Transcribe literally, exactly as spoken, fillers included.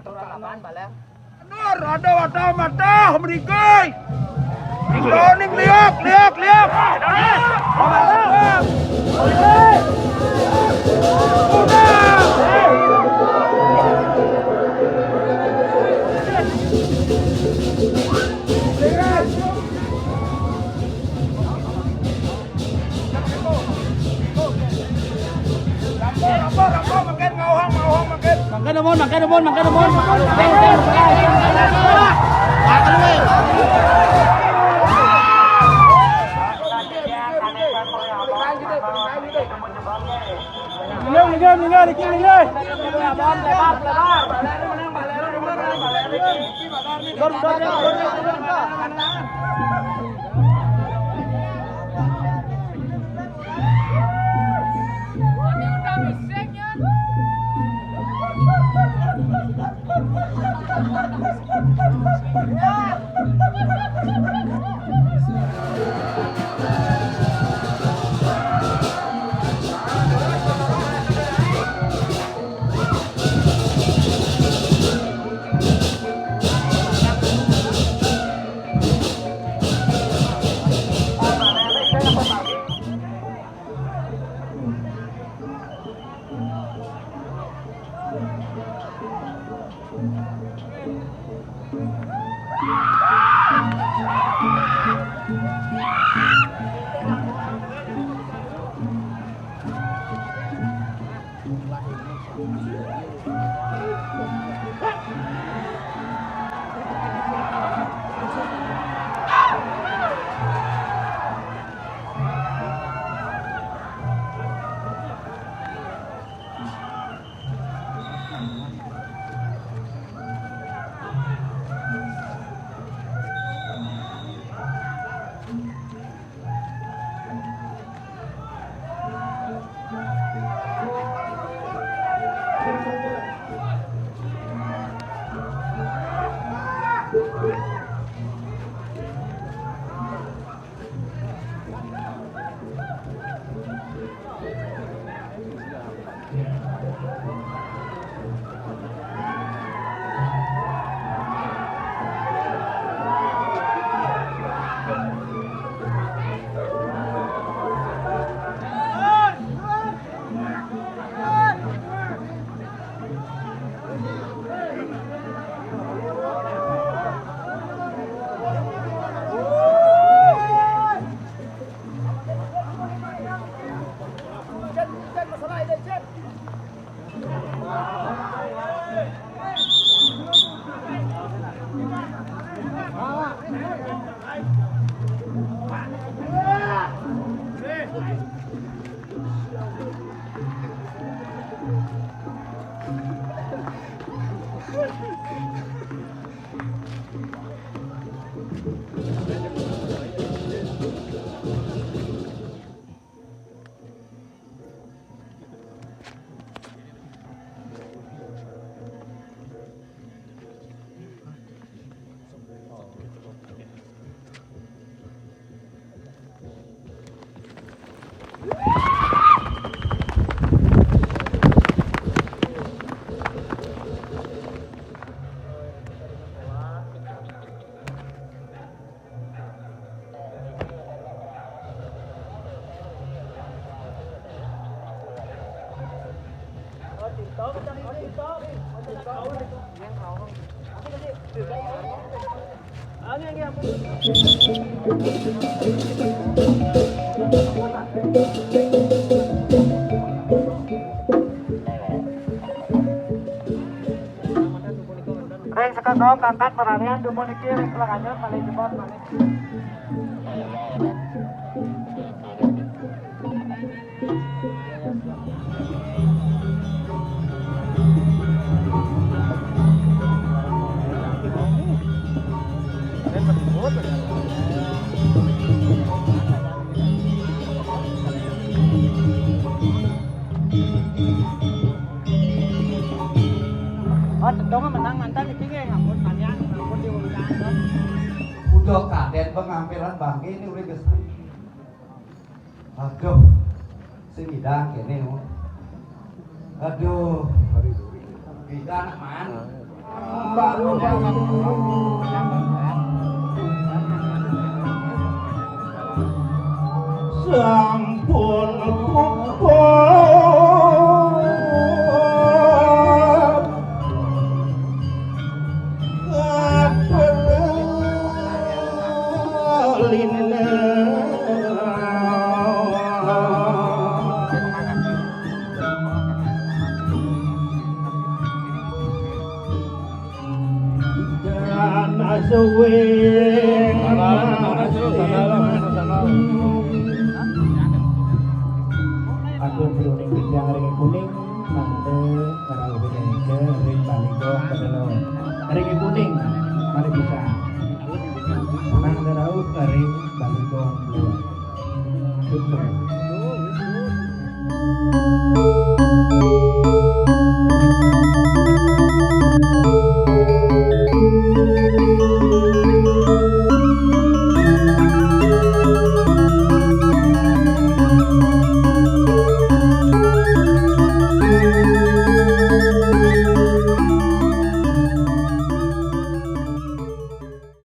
Nur, ada wadah mata, merigai. Ning liuk, liuk, liuk. Mangga nuhun, mangga nuhun, mangga nuhun. Minggir, minggir, minggir, Riki, minggir. Ring sekekong kangkat perarian dumun niki ring pelenganyun malih jebot malih. Oh, tentu menang mantan iki nggih, ampun panjang, ampun diundang. Udah kadén pengampilan bangké ini udah geus. Aduh, sing ngidang kéné, oh. Aduh, ngidang, Man. Sampun puput kalingan. Dana suwing. Aduh, bruning gedang ring kuning, mangke ngrauh ring baligo kedelo. Ring